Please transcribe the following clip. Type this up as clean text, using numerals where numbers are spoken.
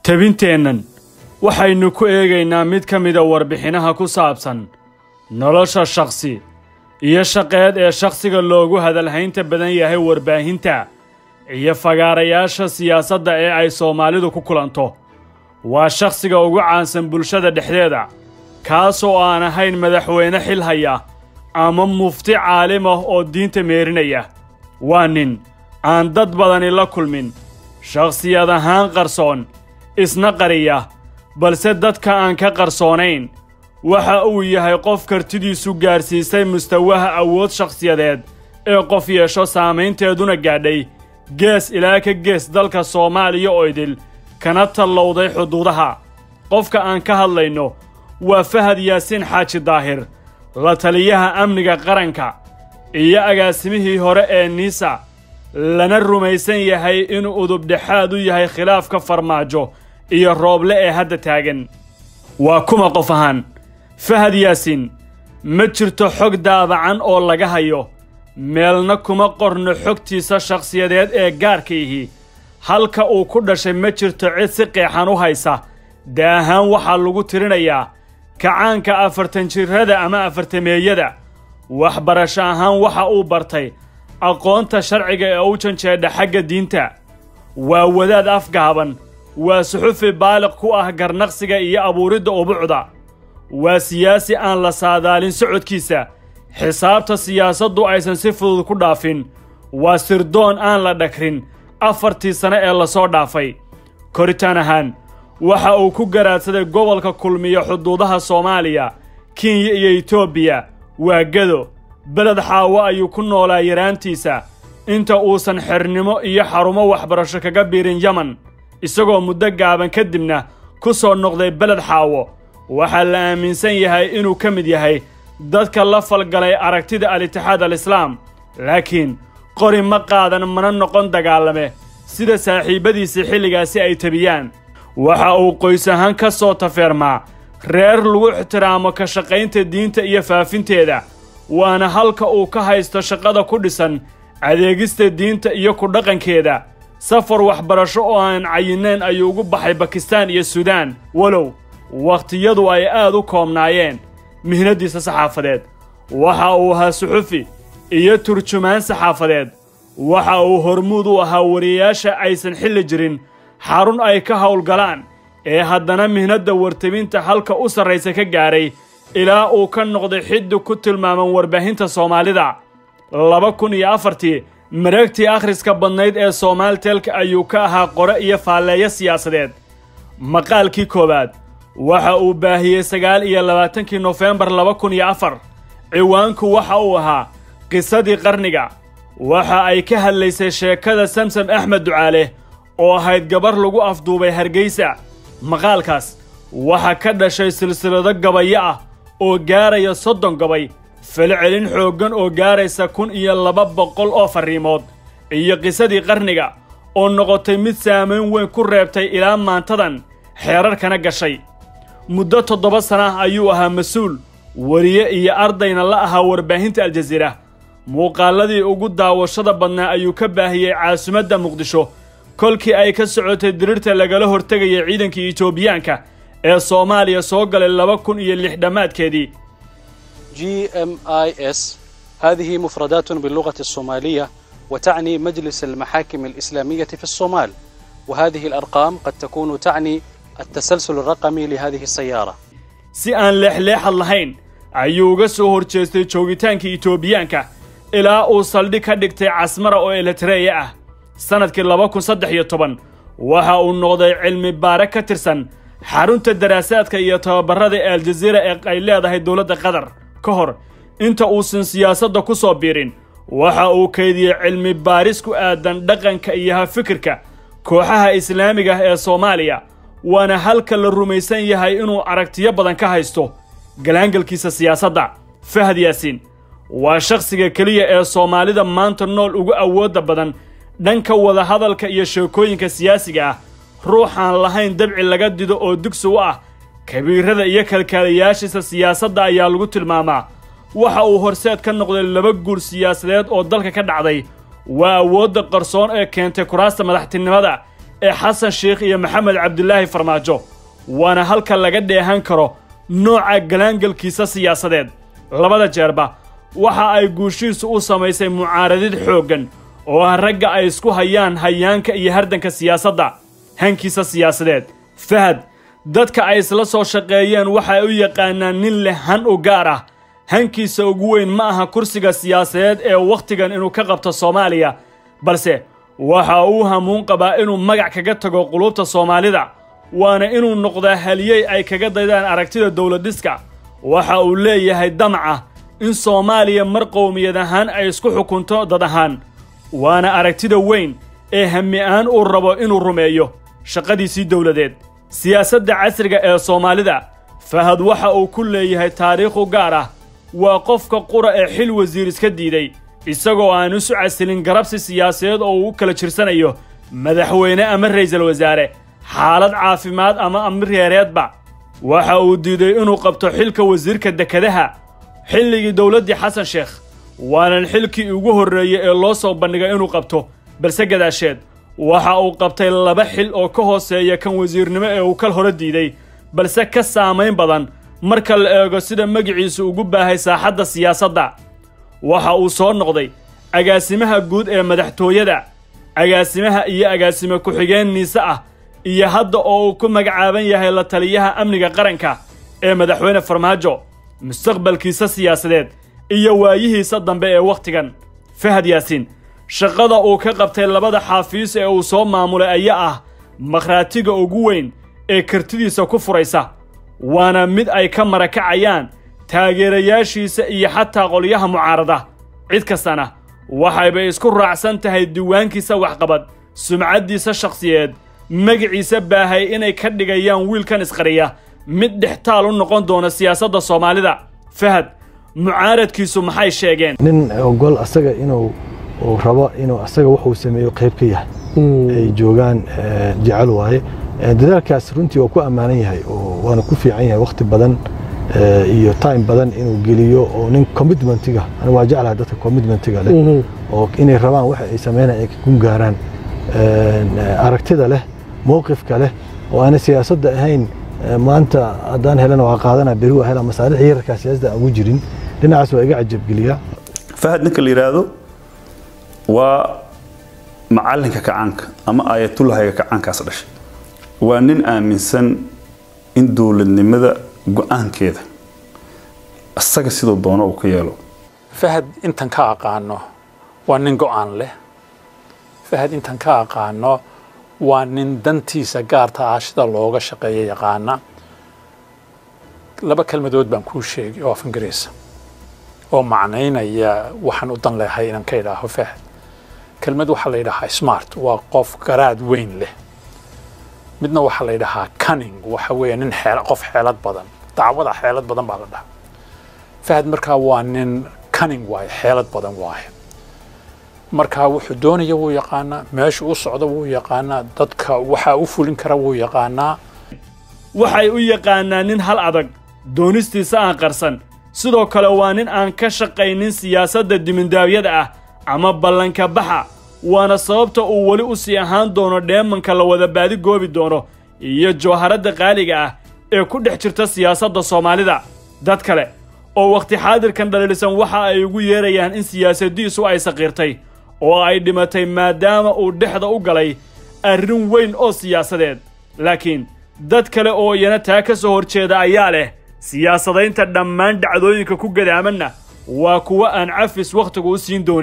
Tabinteennan waxaynu ku eegaynaa mid ka mida warbixinaha ku saabsan nolosha shakhsi iyo shaqeed ee shakhsiga loogu hadalhaynta badan yahay warbaahinta iyo fagaarayaasha siyaasadda ee ay Soomaalidu ku kulanto. Waa shakhsiga ugu caansan bulshada dhexdeeda, kaasoo aan ahayn madaxweyne xil haya ama mufti caalim ah oo diinta meerinaya. Waa nin aan dad badani la kulmin, shakhsiyad ahaan qarsoon, isna qariya, balse dadka aan ka qarsoonayn. Waxa uu yahay qof kartidiisu gaarsiisay mustawaha awood shakhsiyadeed ee qof yeesho, saamaynteeduna gaadhay gees ilaa ka gees dalka Soomaaliya oo idil, kana tallowday xuduudaha. Qofka aan ka hadlayno waa Fahad Yaasiin Xaaji Daahir, la taliyaha amniga qaranka iyo agaasimihii hore ee NISA, lana rumaysan yahay inuu udub dhexaad u yahay khilaafka Farmaajo iyo Rooble ee hadda taagan. Waa kuma qof ahaan Fahad Yaasiin? Ma jirto xog daabacan oo laga hayo, meelna kuma qorno xogtiisa shakhsiyadeed ee gaarka ihi. Halka uu ku dhashay ma jirto cid si qeexan u haysa. Daahaan waxaa lagu tirinayaa kacaanka 40 jirrada ama afartameeyada. Waxbarasho ahaan waxa uu bartay aqoonta sharciga ee u janjeedha xagga diinta. Waa wadaad afgaaban, waa suxufi baaliq ku ah garnaqsiga iyo abuuridda ubucda, waa siyaasi aan la saadaalin socodkiisa, xisaabta siyaasaddu aysan si fudud ku dhaafin, waa sirdoon aan la dhagrin 4tii sane ee lasoo dhaafay. Koritaan ahaan waxa uu ku garaadsaday gobolka kulmiya xuduudaha Soomaaliya, Kenya iyo Itoobiya, waa Gado. Beled Xaawo ayuu ku noolaa yaraantiisa inta uusan xernimo iyo xarumo waxbarasho kaga biirin Yemen, isagoo muddo gaaban kadibna ku soo noqday Beled Xaawo. Waxaa la aaminsan yahay inuu ka mid yahay dadka la falgalay aragtida Al-Itixaad Al-Islaam, laakiin qori ma qaadan mana noqon dagaalame sida saaxiibbadiisii xilligaasi ay tabiyaan. Waxa uu qoys ahaan ka soo tafeermaa reer lagu ixtiraamo ka shaqaynta diinta iyo faafinteeda, waana halka uu ka haysto shaqada ku dhisan adeegista diinta iyo ku dhaqankeeda. Safar waxbarasho oo aan cayinayn ayuu ugu baxay Bakistaan iyo Suudaan, walow wakhtiyadu ay aad u koobnaayeen. Mihnadiisa saxaafadeed waxa uu ahaa suxufi iyo turjumaan saxaafadeed. Waxa uu hormuud u ahaa wariyayaasha aysan xilli jirin xarun ay ka howlgalaan ee haddana mihnadda wartabinta halka u sarraysa ka gaaray, ilaa uu ka noqday xiddig ku tilmaaman warbaahinta Soomaalida. 2004tii mareegtii akhriska badnayd ee Soomaalitelka ayuu ka ahaa qore iyo faalleeyo siyaasadeed. Maqaalkii koowaad waxa uu baahiyey 29kii Nofembar 2004. Ciwaanku waxa uu ahaa Qisadii Qarniga. Waxa ay ka hadlaysay sheekada Samsam Axmed Ducaale oo ahayd gabar lagu afduubay Hargeysa. Maqaalkaas waxaa ka dhashay silsilado gabayo ah oo gaaraya 30 gabay, falcelin xooggan oo gaaraysa 1200 oo farriimood, iyo qisadii qarniga oo noqotay mid saamayn weyn ku reebtay ilaa maantadan, xeerarkana gashay. Muddo 7 sana ah ayuu ahaa mas-uul, wariye iyo ardayna la ahaa warbaahinta Aljaziira. Muuqaaladii ugu daawashada badnaa ayuu ka baahiyey caasimadda Muqdisho kolkii ay ka socotay diriirta lagala hortegayay ciidankii Itoobiyaanka ee Soomaaliya soo galay 2006 dhammaadkeedii. GMIS هذه مفردات باللغة الصومالية وتعني مجلس المحاكم الإسلامية في الصومال، وهذه الأرقام قد تكون تعني التسلسل الرقمي لهذه السيارة. Si aan leexleexad lahayn ayuu uga soo horjeestay joogitaankii Itoobiyaanka ilaa uu saldhig ka dhigtay Casmara oo Elitreya ah. Sannadkii 2013 waxa uu noqday cilmi baare ka tirsan xarunta daraasaadka iyo tababarada ee Aljaziira ee ay leedahay dowladda Qatar. Ka hor inta uusan siyaasadda ku soo biirin waxa uu kaydiyey cilmi baaris ku aadan dhaqanka iyo hafikirka kooxaha islaamiga ah ee Soomaaliya, waana halka la rumaysan yahay inuu aragtiyo badan ka haysto galaangalkiisa siyaasadda. Fahad Yaasiin waa shakhsiga keliya ee Soomaalida maanta nool ugu awoodda badan dhanka wadahadalka iyo sheekooyinka siyaasiga ah. Ruuxaan lahayn dabci laga dido oo dugsi u ah kabiirada iyo kalkaaliyaashiisa siyaasadda ayaa lagu tilmaamaa. Waxa uu horseed ka noqday 2 guur siyaasadeed oo dalka ka dhacday. Waa awoodda qarsoon ee keentay kuraasta madaxtinimada ee Xasan Sheikh iyo Maxamed Cabdilaahi Farmaajo, waana halka laga dheehan karo nooca galaangalkiisa siyaasadeed. Labada jeerba waxa ay guushiisu u samaysay mucaaradid xooggan oo ah ragga ay isku hayaan hayaanka iyo hardanka siyaasadda. Hankiisa siyaasadeed Fahad dadka ay isla soo shaqeeyeen waxay u yaqaanaan nin leh han u gaar ah. Hankiisa ugu weyn ma aha kursiga siyaasadeed ee wakhtigan inuu ka qabto Soomaaliya, balse waxa uu hamuun qabaa inuu magac kaga tago qulubta Soomaalida, waana inuu noqdaa haliyey ay kaga daydaan aragtida dowlad dhiska. Waxa uu leeyahay damaca in Soomaaliya mar qowmiyad ahaan ay isku xukunto dad ahaan, waana aragtida weyn ee hami ahaan uu rabo inuu rumeeyo. Shaqadiisii dowladeed, siyaasadda casriga ee Soomaalida, Fahad waxa uu ku leeyahay taariikh u gaar ah. Waa qofka qura ee xil wasiir iska diiday isagoo aan isu casilin garabsi siyaasadeed oo uu u kala jirsanayo madaxweyne ama ra'iisul wasaare, xaalad caafimaad ama amni reereedba. Waxa uu diiday inuu qabto xilka wasiirka dekedaha xilligii dowladdii Xasan Sheekh, waanan xilkii ugu horreeyey ee loo soo bandhigay inuu qabto, balse gadaasheed waxa uu qabtay laba xil oo ka hooseeya kan wasiirnimo ee uu kal hore diiday, balse ka saamayn badan marka la eego sida magaciisu ugu baahay saaxadda siyaasadda. Waxa uu soo noqday agaasimaha guud ee madaxtooyada, agaasimaha iyo agaasime ku-xigeen niise ah, iyo hadda oo uu ku magacaaban yahay la taliyaha amniga qaranka ee madaxweyne Farmaajo. Mustaqbalkiisa siyaasadeed iyo waayihiisa dambe ee wakhtigan, Fahad Yaasiin shaqada uu ka qabtay labada xaafiis ee uu soo maamulay ayaa ah makhraatiga ugu weyn ee kartidiisa ku furaysa, waana mid ay ka marakacayaan taageerayaashiisa iyo xataa qolyaha mucaarada. Cid kastana waxayba isku raacsan tahay diiwaankiisa waxqabad, sumcaddiisa shakhsiyeed, magaciisa baahay inay ka dhigayaan wiilkan isqariya mid dhextaal u noqon doona siyaasadda Soomaalida. Fahad mucaaradkiisu maxay sheegeen? Nin ogol asaga inuu rabo inuu asaga wuxuu sameeyo qayb ka yahay ay joogaan jecel waaye. Dadaalkaas runtii waa ku ammaanan yahay oo waana ku fiican yahay waqti badan iyo time badan inuu geliyo, oo nin commitmentiga aniga waa jeclahay, dadka commitmentiga leh oo inay rabaan waxa ay sameynayaan ay ku gaaraan, aragtida leh, mowqifka leh, oo aanay siyaasadda ahayn maanta haddaan helana waa qaadana, beri waa hela, masaalix yararkaa siyaasadda aan ugu jirin. Dhinacaas waa iga cajabgeliyaa. Fahad ninka la yidhaahdo waa macalinka kacaanka ama aayatullahiga kacaankaas dhashay. Waa nin aaminsan in dowladnimada go-aankeeda isaga siduu doono uu ka yeelo. Fahad intan ka aqaano waa nin go-aan leh. Fahad intan ka aqaano waa nin dantiisa gaarta ah sida looga shaqeeya yaqaana. Laba kelmadood baan kuu sheegay oo af Ingiriisa oo macnaynaya waxaan u dan leehay inaan ka idhaaho Fahad. Kelmad waxaa la yidhahaa smart, waa qof garaad weyn leh. Midna waxaa la yidhahaa cunning, waxa weeye nin xeel, qof xeelad badan, dacwada xeelad badan baa la dhahaa. Fahad markaa waa nin cunning waaye, xeelad badan waaye. Markaa wuxuu doonaya wuu yaqaanaa, meesha u socdo wuu yaqaanaa, dadka waxaa u fulin kara wuu yaqaanaa. Waxay u yaqaanaan nin hal adag, doonistiisa aan qarsan. Sidoo kale waa nin aan ka shaqaynin siyaasadda dimindaabyada ah ama ballanka baxa, waana sababta uu weli u sii ahaan doono dheemanka la wada baadi goobi doono iyo jawharadda qaaliga ah ee ku dhex jirta siyaasadda Soomaalida. Dad kale oo wakhti xaadirkan dhaliilsan waxa ay ugu yeerayaan in siyaasaddiisu ay saqiirtay oo ay dhimatay, maadaama uu dhexda u galay arrin weyn oo siyaasadeed. Laakiin dad kale oo iyana taa ka soo horjeeda ayaa leh siyaasadaynta dhammaan dhacdooyinka ku gadaamanna waa kuwo aan cafis wakhtigu u siin doonin.